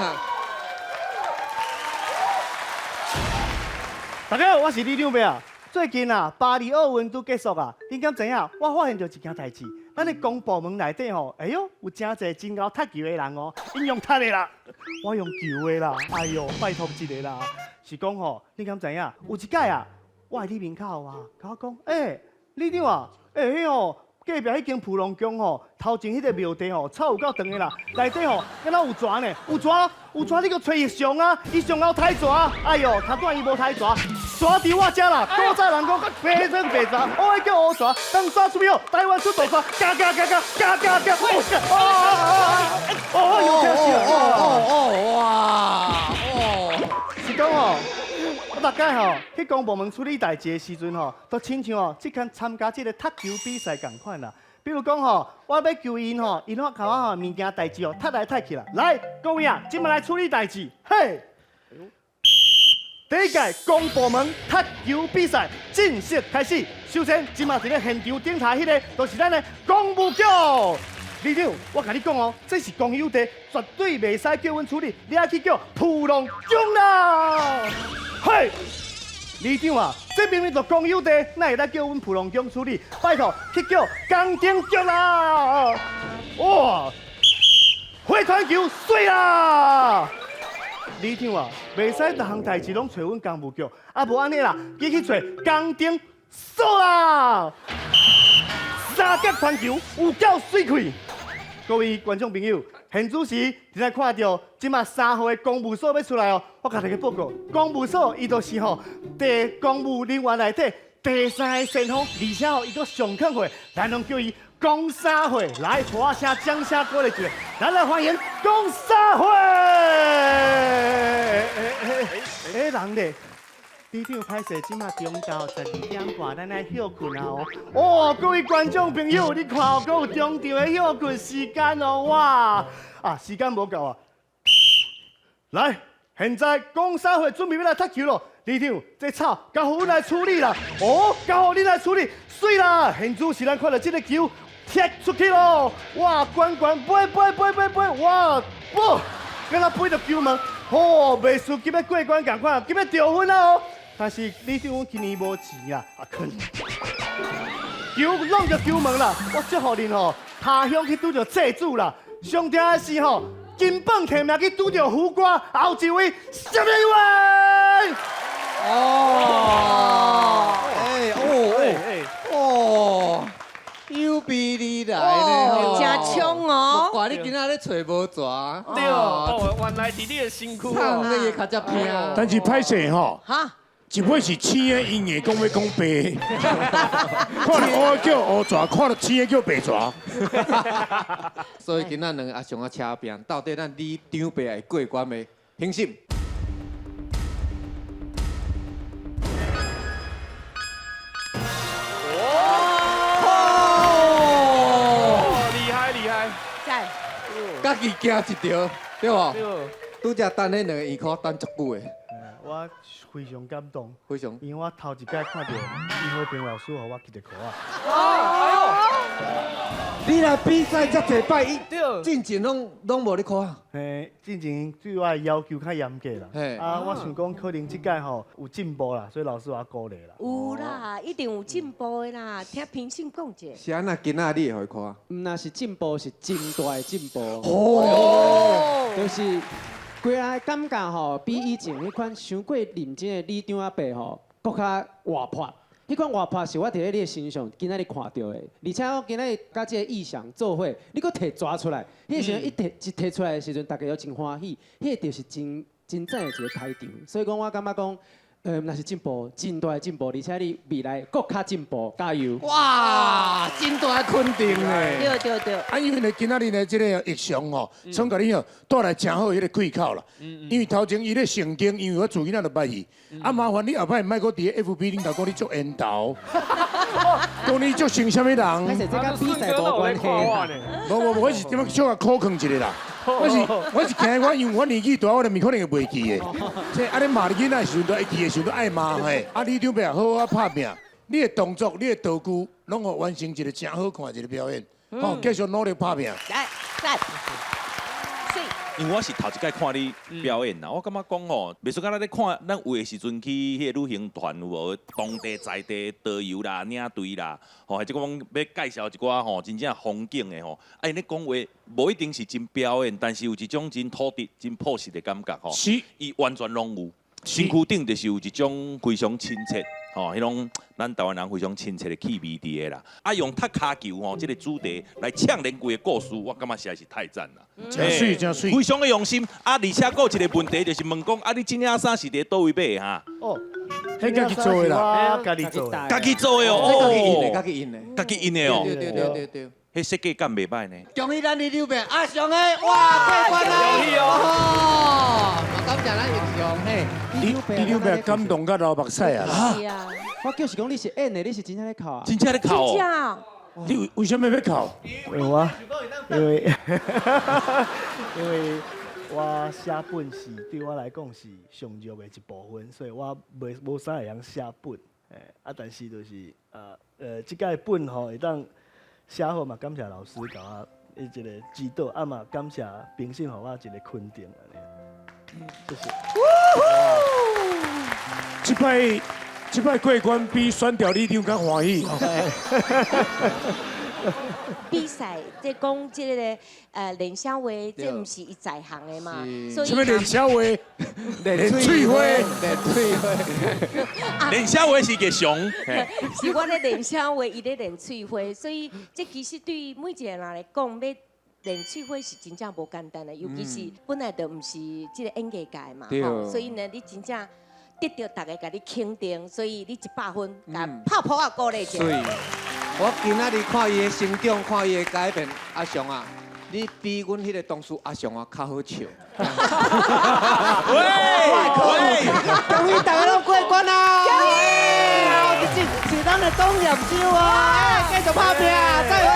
Speaker 16: 大家好，我是李長伯啊。最近啊，巴黎奧運拄結束啊，恁敢知影？我發現著一件代誌，咱的公部門內底吼，哎喲，有誠濟真𠢕踢球的人哦，𪜶用踢的啦，我用球的啦，哎喲，拜託一下啦。是講吼，恁敢知影？有一擺啊，我佇門口啊，共我講，欸，里長啊，欸，彼吼。隔壁彼間普隆宮吼，頭前彼个廟地吼，草有夠長的啦，內底吼，敢若有蛇呢？有蛇，有蛇，你閣揣伊上啊，伊上後刣蛇，哎喲，頭拄仔伊無刣蛇，蛇佇我遮啦。古早人講白蛇白蛇，我愛叫烏蛇，當蛇出廟，台灣出大蛇，加加加加加加加，哦哦哦，有聽死哦哦
Speaker 1: 哦哇哦，
Speaker 16: 是講吼。我逐擺吼去公部門處理代誌的時陣吼，都親像吼這間參加這个踢球比賽仝款啦。比如講吼，我欲求𪜶吼，𪜶攏共我吼物件代誌吼，踢來踢去啦。來，各位啊，這擺來處理代誌，嘿！第一屆公部門踢球比賽正式開始。首先，這擺佇咧現場頂台彼个，就是咱的公務局。里長，我共你講哦，這是公有地，絕對袂使叫阮處理，你愛去叫普隆宮啦。嘿，里長啊，這明明就公有地，哪會當叫阮普隆宮處理？拜託，去叫工程局啦！哇，回傳球媠啦！里長啊，袂使逐項代誌攏揣阮工務局，啊無按呢啦，你去揣工程所啦！三角傳球有夠媠氣！各位觀眾朋友，現此時正在看著這馬3號的公務所欲出來哦，我共大家報告，公務所伊就是吼，第公務人員內底第三个先鋒，而且吼伊閣上肯會，咱攏叫伊公三會。來，鼓聲掌聲鼓勵一下，咱來歡迎公三會。欸，人咧？里長歹勢，這馬中晝12點半，咱愛歇睏啊哦。哦，各位觀眾朋友，你看哦，閣有中場的歇睏時間哦，哇！啊，時間無夠啊。來，現在公三會準備欲來踢球咯。里長，這草交予阮來處理啦。哦，交予恁來處理，媠啦！現此時咱看著這个球踢出去咯。哇，懸懸飛飛飛飛飛，哇，哇，敢若飛著球門，哦，袂輸急欲過關仝款，急欲得分啊哦。但是里長，阮今年無錢啊，啊，可球弄著球門啦，我祝福恁吼，他鄉去拄著債主啦。上重要的是吼，金榜题名去拄著胡瓜，后一位什么位？
Speaker 1: 哦，哎，哦哦哦，有比你来呢，
Speaker 2: 真冲哦！
Speaker 1: 怪你今仔咧揣无蛇。
Speaker 17: 对哦，原来伫你的身躯
Speaker 1: 哦，唱你较才拼。
Speaker 3: 但是歹势吼，
Speaker 2: 哈，
Speaker 3: 一尾是青的，伊硬讲欲讲白，看著乌叫乌蛇，看著青的叫白蛇。
Speaker 1: 所以今仔两个阿雄啊车拼，到底咱李长伯会过关袂？评审。
Speaker 17: 哦，厉害厉害！
Speaker 2: 赞！
Speaker 1: 家己惊一条，对无？对。拄才等彼两个圆箍等足久的。
Speaker 16: 我非常感动，
Speaker 1: 非常，
Speaker 16: 因为我头一摆看著叶和平老师予我揢一箍仔。
Speaker 1: 你来比赛遮济摆，伊进前拢无咧箍仔。
Speaker 16: 嘿，进前对我的要求较严格啦。啊，我想讲可能这届吼有进步啦，所以老师予我鼓励啦。
Speaker 2: 有啦，一定有进步的啦。听评审讲者。
Speaker 1: 是按怎今仔你会予伊箍仔？
Speaker 4: 毋若是进步，是真大的进步。
Speaker 1: 哦，
Speaker 4: 就是规个感觉吼，比以前彼款伤过认真的李长阿伯吼，阁较活泼。彼款活泼是我伫咧你的身上今仔日看著的，而且我今仔日佮这个意象做伙，你阁提蛇出来，彼个时阵一提出来的时阵，大家都真欢喜，彼个就是真真赞的一个开场。所以讲，我感觉讲，若是进步，真大的进步，而且你未来阁较进步，加油！
Speaker 1: 哇，真大的肯定呢。
Speaker 2: 对对对。
Speaker 3: 啊，因为呢，今仔日呢，这个玉祥吼，创共你哦带来真好彼个开口啦。因为头前伊咧成功，因为我自囡仔就捌伊。啊，麻烦你后摆莫阁伫咧 FB 顶头讲你足缘投，讲你足像啥物人。
Speaker 4: 歹势，这佮比赛无关系。
Speaker 3: 无无无，我是点仔小可考劝一下啦。我是惊我，因为我年纪大，我就面可能会袂记的。这啊，你骂你囡仔的时阵，都会记的时阵都爱骂嘿。啊，李长伯好好拍拼，你的动作、你的道具，拢予完成一个真好看的一个表演。好，继续努力拍拼。
Speaker 2: 来，赞。
Speaker 5: 因为我是头一摆看你表演啦，我感觉讲吼，袂输敢若咧看咱有的时阵去彼个旅行团有无？当地在地导游啦、领队啦，吼，或者讲欲介绍一寡吼真正风景的吼，啊，𪜶咧讲话无一定是真表演，但是有一种真朴质、真朴实的感觉吼。
Speaker 3: 是。
Speaker 5: 伊完全拢有，身躯顶就是有一种非常亲切。吼，彼种咱台湾人非常亲切的气味伫个啦。啊，用踢跤球吼，这个主题来呛连规个故事，我感觉实在是太赞啦。
Speaker 3: 真媠真媠，
Speaker 5: 非常的用心。啊，而且阁有一个问题，就是问讲，啊，你这领衫是伫佗位买的哈？
Speaker 16: 哦，
Speaker 3: 彼家己做的啦，
Speaker 16: 家己做的，
Speaker 5: 家己做的哦，
Speaker 1: 家己印的，家己印的，
Speaker 5: 家己印的哦。
Speaker 1: 对对对对对。
Speaker 5: 彼设计感袂歹呢。
Speaker 1: 恭喜咱李长伯阿雄的，哇，过关啦！哦，感谢咱英雄嘿。
Speaker 3: 李长伯感动甲流目屎啊！
Speaker 2: 是啊，
Speaker 4: 我就是讲你是演的，你是真正咧哭啊？
Speaker 5: 真正咧哭
Speaker 2: 哦。
Speaker 3: 你为什么欲哭？
Speaker 16: 因为因为我写本是对我来讲是上弱的一部分，所以我袂无啥会晓写本。啊，但是就是这届本吼会当写好嘛，感谢老师共我一个指导，啊嘛感谢评审予我一个肯定按呢。谢谢。
Speaker 3: 这摆过关比选调里长较欢喜。
Speaker 2: 比赛这讲这个练声话，这毋是伊在行的嘛，所以
Speaker 3: 啥物练声话？练喙花，
Speaker 1: 练喙花。
Speaker 5: 练声话是个熊。
Speaker 2: 是我咧练声话，伊咧练喙花，所以这其实对每一个人来讲，欲练喙花是真正无简单的，尤其是本来就毋是这个演艺界嘛，吼，所以呢，你真正得著大家共你肯定，所以你100分，共拍噗仔鼓励一下。
Speaker 1: 我今仔日看伊的成长，看伊的改变，阿雄啊，你比阮彼个同事阿雄啊较好笑。
Speaker 5: 喂
Speaker 1: 喂，恭喜大家拢过关啦！
Speaker 11: 恭
Speaker 1: 喜！这是咱的董业洲哦，继续拍拼，再会。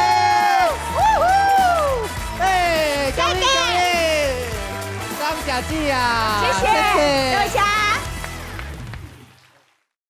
Speaker 1: 哎，恭喜恭喜！感谢姊啊，
Speaker 2: 谢谢，多谢。